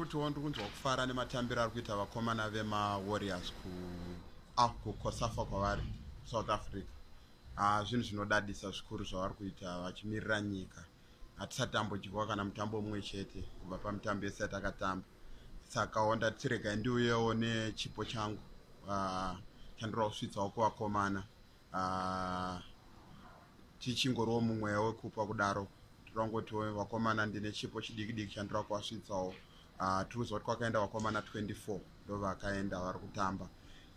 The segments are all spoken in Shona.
kutiwo ndiri kunzwa kufara nematambiro ari kuita vakomana vemaWarriors kuCOSAFA kwavari South Africa. Zvinhu zvinodadisa zvikuru zvavari kuita vachimirira nyika. Hatisati tambodyiwa kana mutambo mumwe chete kubva pamitambo yese yatakatamba. Saka ndati regai ndiuyewo nechipo changu chandinoda kusvitsawo kuvakomana, tichingoriwo mumweya wekupa kudaro. Todangotiwo vakomana, ndine chipo chidiki diki chandinoda kuvasvitsawo. Tiri kuziva kuti kwakaenda vakomana 24, ndo vakaenda vari kutamba,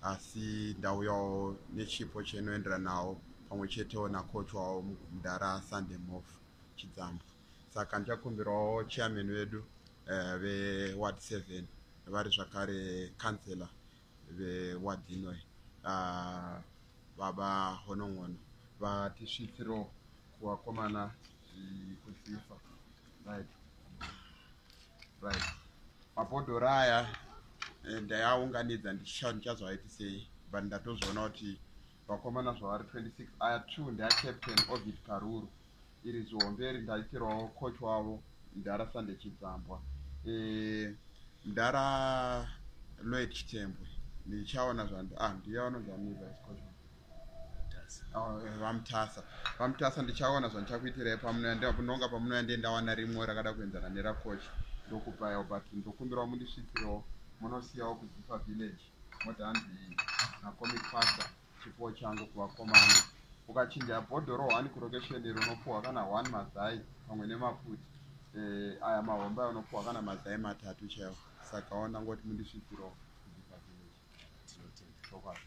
asi ndauyawo nechipo chinoenderana nawo pamwe chetewo nacoach wavo, mudhara Sunday Mhofu Chidzambwa. Saka ndichakumbirawo chairman vedu veWard 7, vari zvakare councillor veward inoi, baba Honong'ono, vatisvitsirewo kuvakomana kuZIFA. Right, mabhodhoro aya ndaiaunganidza, ndichazoaitisei, but ndatozoona kuti vakomana zvavari 26 aya, 2 ndeacaptain Ovid Karuru. Iri zihombe iri ndaitirawo coach wavo, mudhara Sande Chidzambwa. Mudhara Lloyd Chitembwe, ndichaona zvandi ndiye vanonzi ani, vice coach? VaMutasa, VaMutasa, ndichaona zvandichakuitirai pamunonga pamunouya. Ndiye ndawana rimwe rakada kuenzana neracoach, ndokupaiwo, but ndokumbirawo mundisvitsirewo, munosiyawo kuZIFA Village, moti hanzi naComic Pastor, chipo changu kuvakomana. Ukachinja bhodhoro 1 kurokesheni rinopuhwa kana 1 mazai pamwe nemaputi. Aya mahombe aya unopuhwa kana mazai matatu chaiwo. Saka ndangoti mundisvitsirewo kuZIFA Village. Tinotenda. Chokwadi.